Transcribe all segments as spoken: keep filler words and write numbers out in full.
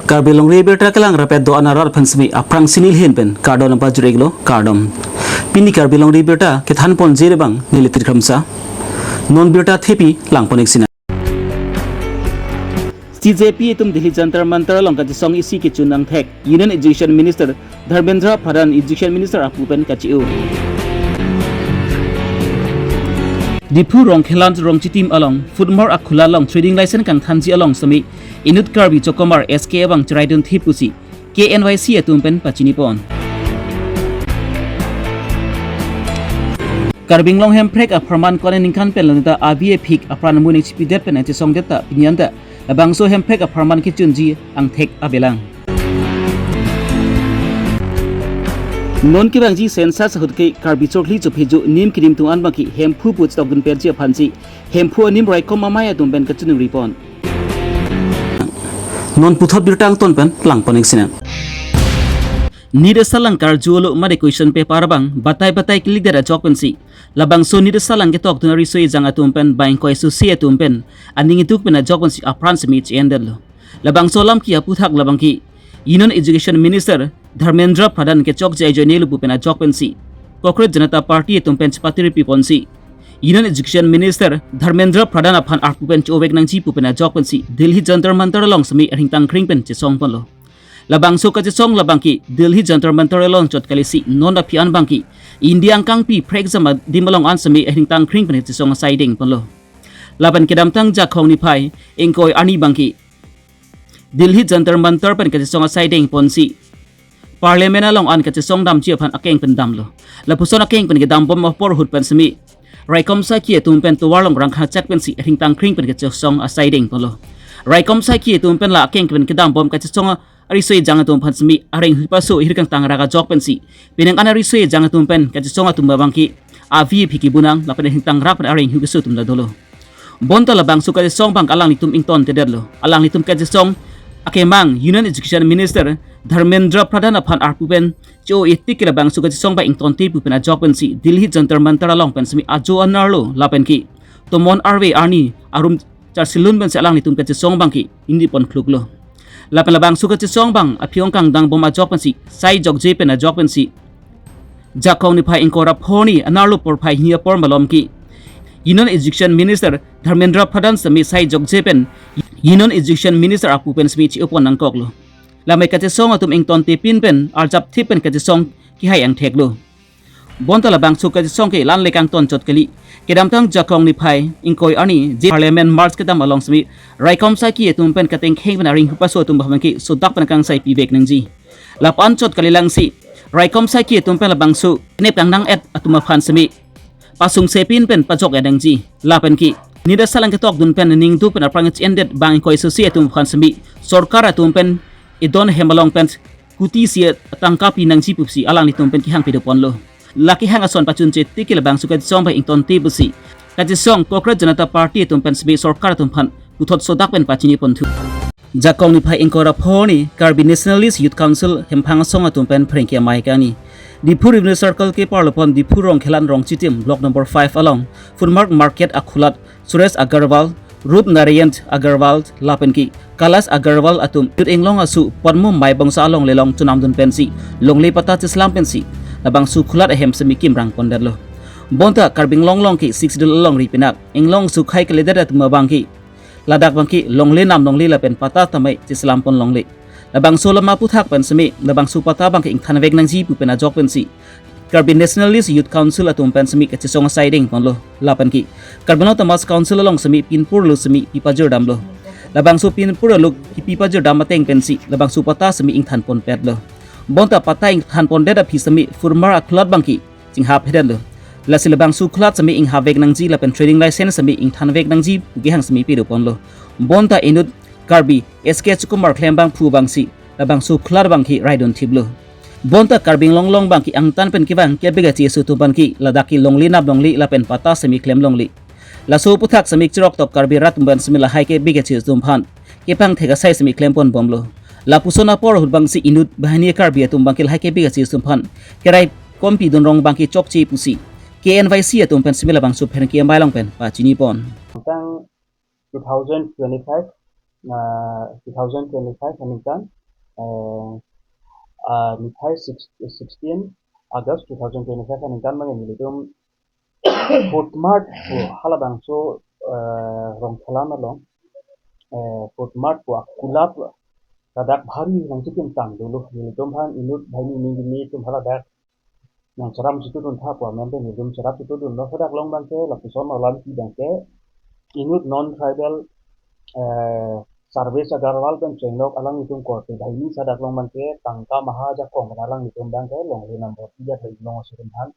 Karbi Longri Abirta kelang rapet do-an arat aphan semi aphrangsi neli ahin pen kardom nangpajir-iklo, kardom. Pini Karbi Longri Abirta kethan ponji abang neli Tirkhamsa. Non birta thepi lang pon-ik sinang. C J P atum Delhi Jantar Mantar along kachesong isi kechun angthek Union Education Minister Dharmendra Pradhan Education Minister apu pen kache-o. Diphu Rongkhelan Rongchitim along Foodmart akhulat along trading license kangthanji along semi inut Karbi chokomar S K abang cheraidunthip pusi K N Y C atum pen pachini pon. Karbi Anglong Hemprek apharman ko-an aningkan pen loneta avi aphik apran amu nangchipidet pen nangchesongdet ta pini anta labangso Hemprek apharman kechunji angthek avelang. Non kevangji census ahut ke Karbi chokli chopheju nim kirim atum an abangke Hemphu pu chetokdun perji aphansi Hemphu anim raikom amei atum pen kachiningri pon. Non puthot birta angton pen lang pon-ik sinang. NEET asalang karju alo mate question paper abang batai batai keledet ajok pensi labangso NEET asalang ketokdun ariso ejang atum pen bang ingkoi isusi atum pen aning ituk pen ajok pensi apran semi che-endetlo. Labangso alam ke aputhak labangke Union Education Minister Dharmendra Pradhan kechokche ajoinelo pu pen ajok pensi Kokraj Janata Party atum pen chepatiri pi ponsi Union Education Minister Dharmendra Pradhan aphan arpu pen cho-ovek nangji pu pen ajok pensi Delhi Jantar Mantar along semi arhing tangkring pen chesong ponlo. Labangso kachesong labangke Delhi Jantar Mantar along chot kalisi non aphi an abangke India angkangpi phrekjam adim along an semi arhing tangkring pen chesong asai deng ponlo. Lapen kedamtang Jakhong niphai ingkoi arni abangke Delhi Jantar Mantar pen kachesong asai deng ponsi Parliament along an kachesong damji aphan akeng pen damlo. Lapuson akeng pen kedam bom apor ahut pen semi raikom saiki atum pen tovar along rangkha chak pensi arhing tangkring pen kachesong asai deng ponlo. Raikom saiki atum pen la akeng pen kedam bom kachesong ariso ejang atum aphan semi areng hui paso ahir kangtang rak ajok pensi penang an ariso ejang atum pen kachesong atum abangke avi aphik kebunang lapen arhing tangrak pen areng hui keso atum ta dolo. Bonta labangso kachesong abang alanglitum ingtontedetlo. Alanglitum kachesong akemang Union Education Minister Dharmendra Pradhan aphan arpu pen cho-o itik ke labangso kachesong abang ingtonte pu pen ajok pensi Delhi Jantar Mantar along pen semi ajo anerlo lapen ke tomon arve arni arum charsilun pensi alanglitum kachesong abangke ingdi pon kluklo. Lapen labangso kachesong abang aphi-ong kangdang bom ajok pensi sai jokje pen ajok pensi Jakhong niphai ingkoi ra pho arni anerlo porphai hini apor malom ke Union Education Minister Dharmendra Pradhan semi sai jokje pen Union Education Minister apu pen semi che-o pon nangkoklo. Lamai kachesong atum ingtonte pin pen arjapthip pen kachesong kehai angtheklo. Bonta labangso kachesong ke lan le kangton chot kali. Kedamtang Jakhong niphai ingkoi arni je Parliament March kedam along semi raikom saiki atum pen katengkheng pen areng hui paso atum abangke sodak pen kangsai pivek nangji. Lapu-an chot kalilang si raikom saiki atum pen labangso nep kangnang-et atum aphan semi pasungse pin pen pajok-et nangji. Lapen ke NEET asalang ketokdun pen ning tu pen aphrang che-endet bang ingkoi isusi atum aphan semi sorkar atum pen idon hem along pen kuti isi atangka pi nangji pusi alanglitum pen kehang pado ponlo. La kehang ason pachunche tik ke labangso kachesong abang ingtonte pusi kachesong Kokraj Janata Party atum pen semi sorkar atum aphan puthot sodak pen pachini ponthu. Jakhong niphai ingkoi ra pho arni Karbi Nationalist Youth Council hemphang asong atum pen pherangke amei kani Diphu Revenue Circle keparlo pon Diphu Rongkhelan Rongchitim Block number five along Foodmart Market akhulat Suresh Agarwal, Rup Narayan Agarwal lapen ke Kailash Agarwal atum Youth Inglong asu Padmo Maibongsa alongle along chonamdun pensi longle patta cheselam pensi labangso khulat ahem semi kimrang pondetlo. Bonta Karbi Anglong along ke Sixth Schedule alongri pinak Inglong asu khei kalidet atum abangke ladak abangke longle nam longle lapen patta tame cheselam pon longle. Labangso alam aputhak pen semi labangso patta abangke ingthanvek nangji pu pen ajok pensi Karbi Nationalist Youth Council atum pen semi kachesong asai deng ponlo. Lapen ke Karbi Anglong Autonomous Council along semi pinpur lo semi pipajir damlo. Labangso pinpur lo kipi pajir dam ateng pensi labangso patta semi ingthan ponpetlo. Bonta patta ingthan pondet aphi semi Foodmart akhulat abangke chinghap hedetlo. Lasi labangso khulat semi inghapvek nangji lapen trading license semi ingthanvek nangji pu kehang semi pado ponlo. Bonta inut Karbi S K Chokomar klem abangphu abangsi labangso khulat abangke raidunthiplo. Bonta Karbi Anglong along abangke angtan pen kevang kebek achi aso atum abangke ladak ke longle nam longle lapen patta semi klem longle. Laso aputhak semi chirok tok Karbi rat atum pen semi lahai kebek achi atum aphan kepangthek asai semi klem ponbomlo. Lapuson apor ahut abangsi inut banghini Karbi atum abangke lahai kebek achi atum aphan kerai kompi dun rong abangke chokche pusi K N Y C atum pen semi labangso pherangke amei along pen pachini pon. Tang two thousand twenty-five, na two thousand twenty-five aningkan eh, ah, niphai six, sixteen August two thousand twenty-five aningkan abang nelitum Food Mart pu halabangso, eh, Rongkhelan along, eh, Food Mart pu akulap ladak bhari nangchikim tang dolo. Nelitum aphan inut banghini ningni atum haladak nangcherap chitudun tha pu amen pen nelitum cherap chitudunlo. Hadak along abangke lapuson alam abangke inut non tribal, eh, Sarvesh Agarwal pen chenglok alanglitum korte banghini, hadak along abangke tangka maha ajakong pen alanglitum abangke longle number tiga thai long asurum aphan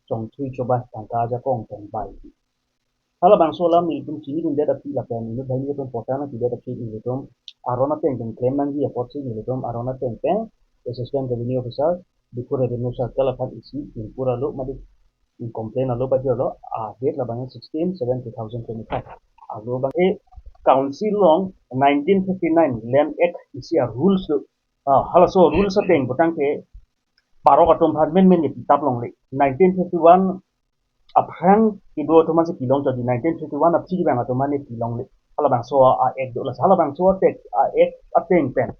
chongthui chobai tangka ajakong pen bai. Halabangso alam nelitum chinidundet aphi lapen inut banghini atum porta nangpidet aphi nelitum aron ateng pen klem nangji apotsi nelitum aron ateng pen Assistant Revenue Officer, Diphu Revenue Circle aphan isi ingpur alo mate complain alo pajirlo, ah, date labang sixteen seven two thousand twenty-five. Alo abang, eh, council along nineteen fifty-nine Land Act isi a rules do. Ah, halaso rules ateng putangke parok atum aphan menmen ne pitap longle. Nineteen fifty-one aphrang kedo atum aphansi pilong chot di, nineteen fifty-one aphi abang atum aphan ne pilongle. Halabangso a-act do, la halabangso a-act, a-act ateng pen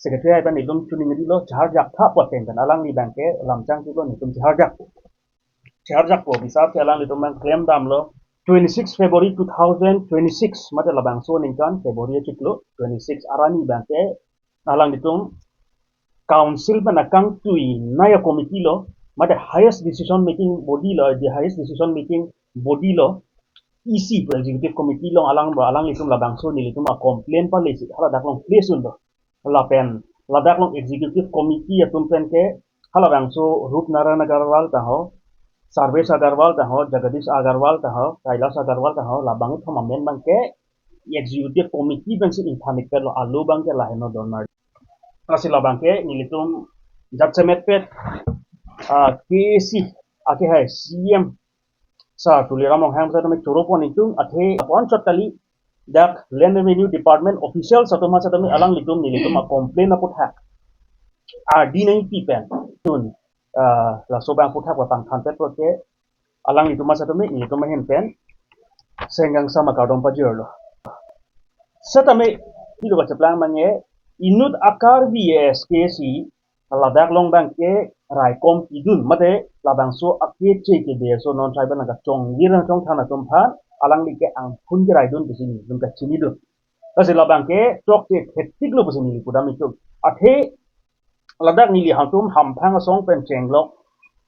Secretary hai pen nelitum chuning rilo, charjak tha pu ateng pen alangli abangke lamchang chulo, nelitum charjak. Charjak pu bisar ke alanglitum abang klem damlo. Twenty-six February two thousand twenty-six mate labangso aningkan February achiklo twenty-six arni abangke alanglitum council pen akangtui naya committee lo, mate highest decision making body lo, the highest decision making body lo, E C pu executive committee along alang, alanglitum labangso nelitum a complain palesi haladak along place unlo. Lapen ladak along executive committee atum pen ke halabangso Rup Narayan Agarwal ta ho, Sarvesh Agarwal ta ho, Jagadish Agarwal ta ho, Kailash Agarwal ta ho, labang kethom amen abangke executive committee pensi ingthan-ik petlo, alo abangke lahenlo don mar. Lasi labangke nelitum jat chemet pet, ah, K A C akehai C E M Sir Tuliram Ronghang sir tame choro pon ingtung, athe apon chot kali dak Land Revenue Department officials atum sir tame alanglitum nelitum a complain aputhak ardi nangpi pen tun, ah, laso abang aputhak patang than pet pulote alanglitum sir tame nelitum ahin pen senggang sama kardom pajirlo. Sir tame pilo kacheplang abangke inut a-Karbi S K C ladak along abangke raikom pidun mate labangso akeche kebe aso non tribal nangkachongvir nangchongthan atum aphan alangli ke angphun keraidun pusi nelitum kachinidun. Lasi labangke chokche thekthe-iklo pusi neli pudam ingtung. Athe ladak neli hangtum hamphang asong pen chenglok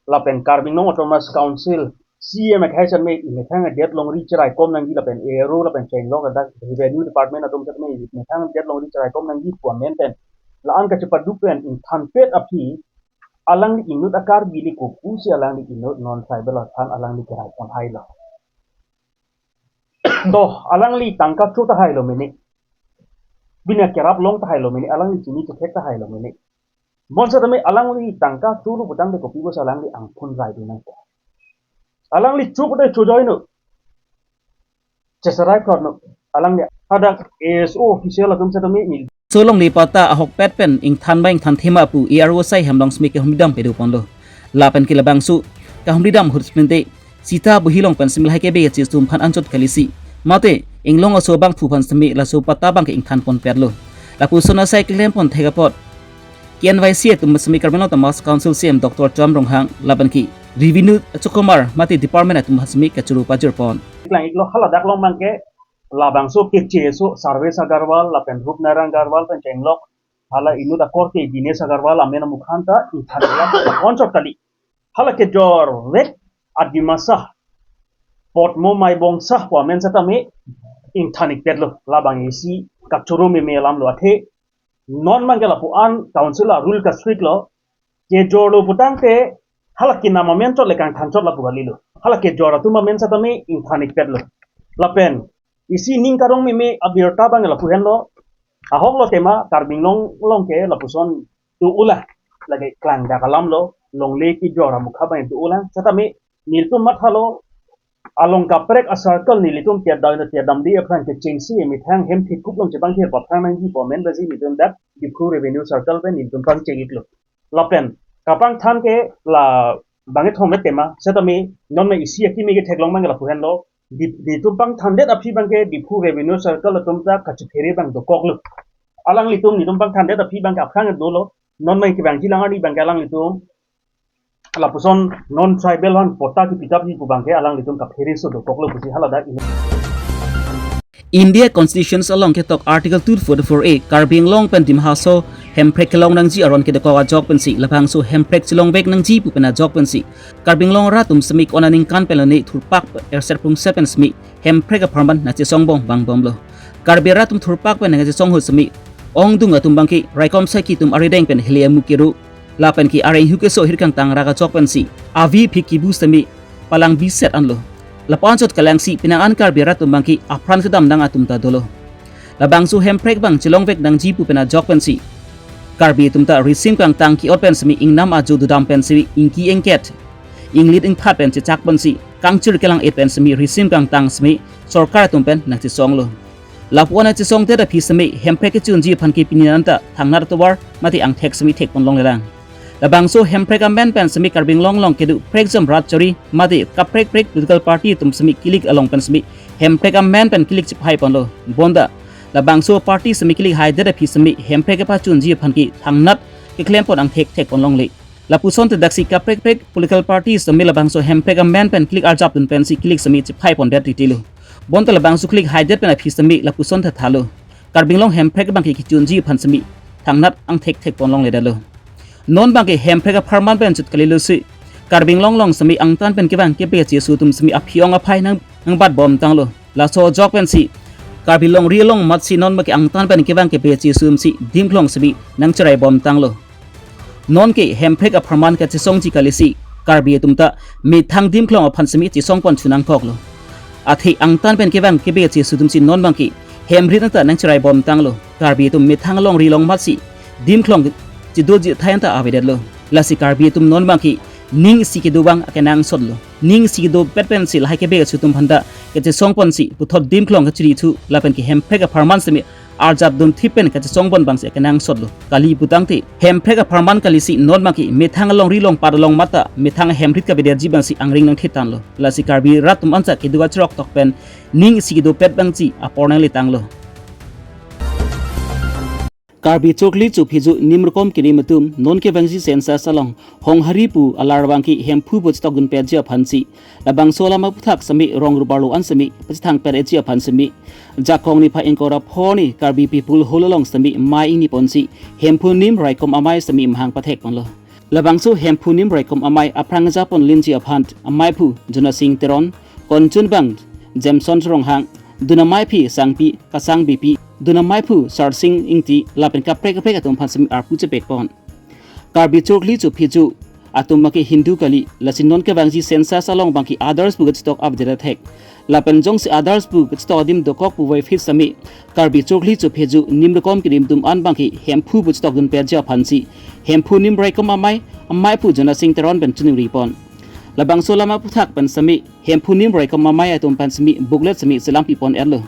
lapen Karbi Anglong Autonomous Council C E M akehai sir tame imethang adet longri cheraikom nangji lapen A R O lapen chenglok ladak Revenue Department atum sir tame imethang adet longri cheraikom nangji pu amen pen la-an kachepaduk pen ingthan pet aphi alangli inut a-Karbi le kopusi alangli inut non tribal aphan alangli kerai pon hailo. To, alangli tangka cho ta hailo mene. Bina kerap long ta hailo mene, alangli chini chethek ta hailo mene. Bonsitame alangli tangka cholo putangte kopi pusi alangli angphun raidun nangkok. Alangli cho pute chojoino. Cheserai plotno. Alangli hadak A S O official atum sitame neli. Solongle patta ahokpet pen ingthan ba ingthan thema pu A R O asai Hemlong Simi kehumri dam pado ponlo. Lapen ke labangso kehumri dam ahut splinte sita buhilong pen simil hai kebe achi atum aphan anchot kalisi. Mate inglong aso abangphu aphan simi laso patta abangke ingthan ponpetlo. Lapuson asai klem pon thek apot K N Y C atum simi Karbi Anglong Autonomous Council C E M Doctor Tuliram Ronghang lapen ke Revenue achokomar mate department atum simi kachoro pajor pon. Klang-iklo haladak along abangke labangso keche aso Sarvesh Agarwal lapen Rup Narayan Agarwal pen chenglok hala inut akorte Dinesh Agarwal amen amukhan ta ingthan-ik anchot kali. Hala kejor vek Adimasa Potmo Maibong Sah pu amen sitame ingthan-ikpetlo. Labang isi kachoro meme alamlo, athe non abangke lapu-an council a-rule ka-strict lo. Kejorlo putangte hala kenam amen chot le kangthan chot lapu kalilo. Hala kejor atum amen sitame ingthan-ikpetlo. Lapen isi ning karong meme abirta abang lapu henlo. Ahoklo tema Karbi Anglong along ke lapuson do-olang. Lake klangdak alamlo, longle kejor amukha abang do-olang. Sitame nelitum mathalo along kaprek a-circle nelitum kedai na kedam di aphrang kechengsi methang hem thekup along chepangthir paphrang nangji pu amen basi nelitum dak Diphu Revenue Circle pen nelitum pangcheng-iklo. Lapen kapangthan ke la bangkethom tema sitame non me isi akimi ketheklong abang lapu henlo. Di, nelitum pangthandet aphi abangke Diphu Revenue Circle atum ta kachiphere abang dokoklo. Alanglitum netum pangthandet aphi abangke aphrang dolo. Non abangke bang jilang arni abangke alanglitum lapuson non tribal aphan patta kepitapji pu abangke alanglitum kaphere so dokoklo pusi haladak ino. India Constitution along ketok Article two forty-four A Karbi Anglong pen Dima Hasao hemprek kelong nangji aron kedokok ajok pensi labangso hemprek chelongvek nangji pu pen ajok pensi Karbi Anglong arat atum semi ko-an aningkan pen lone thurpak erset prungset pen semi hemprek apharman nangchesongbom vangbomlo. Karbi arat atum thurpak pen nangchesong ahut semi ongdung atum abangke raikom saiki atum arideng pen heli amu keru lapen ke areng hu keso hirkangtang rak ajok pensi avi phik kibu semi palang biset anlo. Lapu anchot kalangsi penang an Karbi arat atum abangke apran kedam nang atum ta dolo. Labangso hemprek abang chelongvek nangji pu pen ajok pensi Karbi atum ta risim kangtang ke-ot pen semi ingnam ajo dodam pen semi ingki ingket, inglit ingphat pen chechak pensi kangchir kelang-et pen semi risim kangtang semi sorkar atum pen nangchesonglo. Lapu-an nangchesongdet aphi semi hemprek kechunji aphan ke pini an ta thangnat atovar mate angthek semi thekpon longlelang. Labangso hemprek amen pen semi Karbi Anglong along kedo prekjam rat chori mate kaprek prek political party atum semi kilik along pen semi hemprek amen pen kilik chiphaiponlo. Bonta labangso party semi kilik haidet aphi semi hemprek kepachunji aphan ke thangnat keklempon angthek thekpon longle. Lapuson tedaksi kaprek prek political party semi labangso hemprek amen pen kilik arjapdun pensi kilik semi chiphaipondet titilo. Bonta labangso kilik haidet pen aphi semi lapuson thathalo. Karbi Anglong hemprek abangke kechunji aphan semi thangnat angthek thekpon longledetlo. Non abangke hemprek apharman pen chot kalilosi Karbi Anglong along semi angtan pen kevang kebeche aso atum semi aphi-ong aphai nang nangbatbomtanglo. Laso ajok pensi Karbi longri along matsi non abangke angtan pen kevang kebeche aso atum si dimklong semi nangcheraibomtanglo. Nonke hemprek apharman kachesongji kalisi Karbi atum ta methang dimklong aphan semi chesongpon chunangkoklo. Athe angtan pen kevang kebeche aso atum si non abangke hemrit anta nangcheraibomtanglo. Karbi atum methang longri along matsi dimklong chedoji athai anta avedetlo. Lasi Karbi atum non abangke ning isi kedo abang akenangsotlo. Ning isi kedopet pensi lahai kebeche aso atum aphanta kachesongponsi puthot dimklong kacherithu lapen ke hemprek apharman semi arjapdunthip pen kachesongpon abangsi akenangsotlo. Kali putangte hemprek apharman kalisi non abangke methang alongri alongpat along mata methang hemrit kavedetji abangsi angring nangthetanglo. Lasi Karbi rat atum ansa kedo achirok tok pen ning isi kedopet abangsi apor nangletanglo. Karbi chokli chopheju nim rokom kirim atum non kevangji census along Honghari pu alar abangke Hemphu pu chetokdunpetji aphansi labangso alam aphuthak semi rong ruparlo an semi pachethangpet-etji aphan semi Jakong niphai ingkoi ra pho arni Karbi People Hall along semi mei ingniponsi Hemphu Nim Raikom Amei semi mahang pathekponlo. Labangso Hemphu Nim Raikom Amei aphrang japon linji aphan ameiphu Jonasing Teron, konchunbang Jameson Ronghang, dun ameiphi Sangpi Kasang Beypi, dun ameiphu Sarsing Ingti lapen kaprek kaprek atum aphan semi arpu chepekpon. Karbi chokli chopheju atum abangke Hindu kali, lasi non kevangji census along abangke others pu kachetok avedet thek. Lapen jongsi others pu kachetok adim dokok puvoiphit semi Karbi chokli chopheju nim rokom kirim atum an abangke Hemphu pu chetokdunpetji aphansi Hemphu Nim Raikom Amei, ameiphu Jonasing Teron pen chiningripon. Labangso alam aphuthak pen semi Hemphu Nim Raikom Amei atum aphan semi booklet semi chelangpipon-etlo.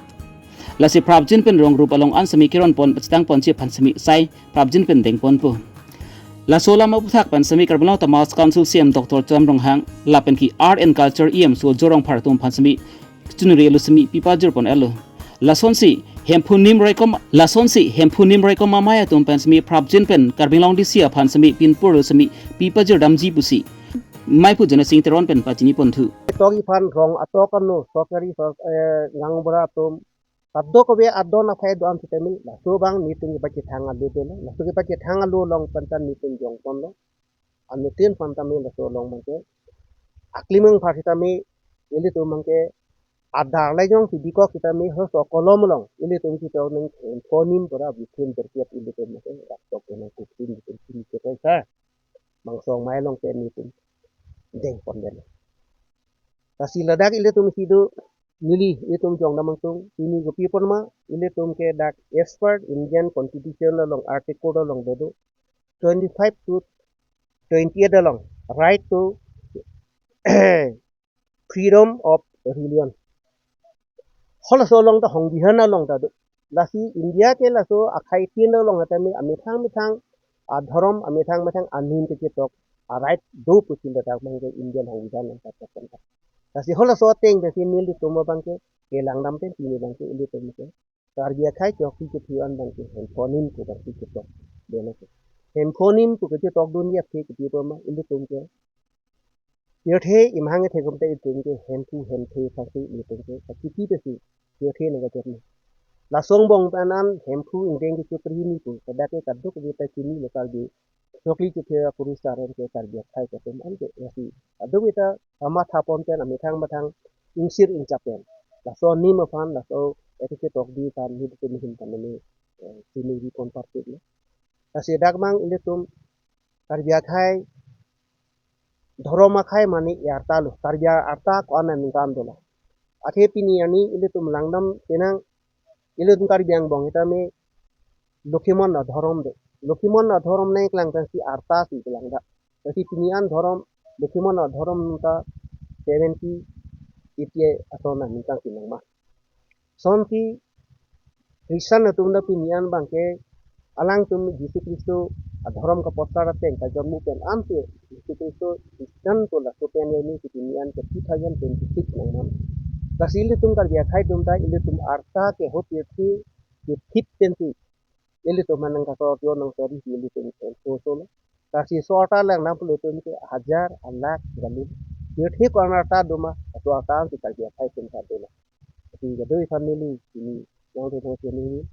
Lasi prapjin pen rong rup along an semi keronpon pachetangponji aphan semi sai prapjin pen dengponpo. Laso alam aphuthak pen semi Karbi Anglong Autonomous Council C E M Doctor Tuliram Ronghang lapen ke Art and Culture E M Surjya Rongphar atum aphan semi chiningri-etlo semi pipajirpon-etlo. Lasonsi Hemphu Nim Raikom, lasonsi Hemphu Nim Raikom Amei atum aphan semi prapjin pen Karbi Anglong D C aphan semi pinpurlo semi pipajirdamji pusi ameiphu Jonasing Teron pen pachiniponthu. Tok iphan rong atok ano sorkari sor-, eh, gaonbura atum kadokave adon aphai do-an sitame laso abang netum kepachethang alo dolo. Laso kepachethang alo along aphan ta netum jongponlo. Anuttin aphan tame laso along abangke aklimung aphan sitame ilitum abangke adar le jongsi bikok sitame halaso akolom along ilitum sitame nang konim pura bithin berkiat ilitum abangke raktok nang kuksin ilitum sini ketai sa mangsong mai along pen netum dengpondetlo. Lasi ladak ilitum si do neli itum jongdam angtung pini kopi apot ma ilitum ke dak as per Indian Constitution along article along dodo twenty-five to twenty-eight along right to freedom of religion. Halaso along ta Hongbihan along ta do. Lasi India ke laso akhai tin along hatame amethang methang adhorom amethang methang anim kechetok aright do pusi ladak abangke Indian Hongbihan along ta ketok. Lasi halaso ateng pensi nelitum abangke kelangdam pen pini abangke ilitum ke Karbi akhei chokli chokli an abang ke Hemphu anim pu abang ke ketok dun ke. Hemphu anim pu ketok dun ya ke kepi pama ilitum ke. Pirthe imhang ethe kum ta ilitum ke Hemphu Hemphe thang si ilitum ke. Kachipi ta si pirthe nang kachot ni. Laso angbong pen an Hemphu ingdeng ke chukri ni pu. Pada ke kaduk kita chini lo Karbi chokli chokli akurusar an ke Karbi akhei atum an ke lasi. Adu kita ama thapon pen amethang mathang ingsir ingchap pen. Laso anim aphan laso ete ketok dun kan ni bitu mihin kan ni, eh, sini di pon partik lo. Lasi dak mang ilitum Karbi akhei dhorom akhei mane arta lo. Karbi arta ko-an aningkan dolo. Athe pini arni ilitum langdam tenang ilitum Karbi angbong ita me Lokhimon adhorom do. Lokhimon adhorom nangklang pensi arta si kelang dak. Lasi pini an dhorom, Lokhimon adhorom ta seventy, eighty ason aningkan si nangma. Sonsi Christian atum ta pini an abang ke alangtum Jisu Khristo adhorom kapotsar ateng kajonmu pen an si Jisu Khristo Christian to laso pen ya ni si pini an ke two thousand twenty-six nangman. Lasi ilitum Karbi akhei atum ta ilitum arta ke hopi ke thip pensi ilitum manang kaso kio nang sori si ilitum so so lo. Lasi so arta lang nang pulutum ke hajar, alak, galu. Pirthe ko-an arta doma, ato arta si Karbi akhei atum ta doma. Ati jadoi family ini yang tu nang sini,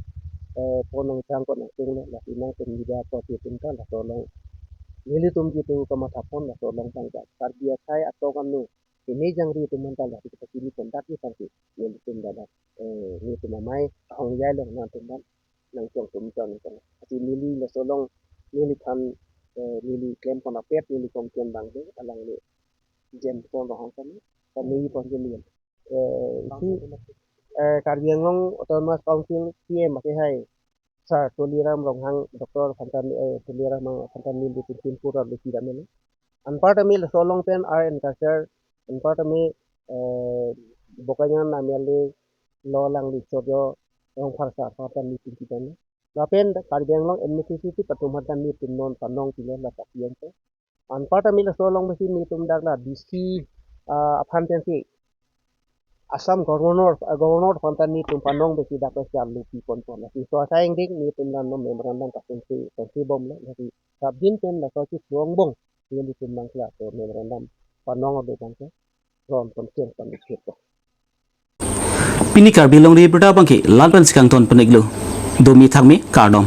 eh, pon nang chang ko nang tung lo, lasi nangtum jida ko si tum ta laso along. Nelitum jitu kamatha pon laso along tangka. Karbi akhei atok anu. Ini jangri atum an ta lasi kita sini kontak ni tangki. Nelitum dadak, eh, nelitum amei ahong jai lo nangtum an nang chong tum chong nang chong. Ati neli laso along neliphan, eh, neli klem pon apet neli kongken abang ke alangli jem pon rohang kami. Kami pon kami. Eh, isi, eh, Karbi Anglong Autonomous Council C E M akhei Sir Tuliram Ronghang, Doctor aphan ta, eh, Tuliram aphan ta neli pinpin pura lupi dam mene. Anparta me laso along pen art and culture, anparta me, eh, Bokajan M L A lo alangli chorjo Rongphar Sir aphan ta neli pinpin dam mene. Lapen Karbi Anglong administrative atum aphan ta nelitum non panong pilo la papian to. Anparta me laso along pensi nelitum dak la D C, ah, aphan pensi Assam Governor, ah, Governor aphan ta nelitum panong pensi dak pensi alu pi pon pon. Lasi so asai ingdeng nelitum dan non memorandum kasunsi, sunsi bom lo. Lasi sabjin pen laso si suang bong nelitum bang ke laso memorandum panong adu bang ke ron pon siang pon ikhet ko. Pini Karbi Longri Abirta abang ke la-an pensi kangton pon-iklo. Domi thakme kardom.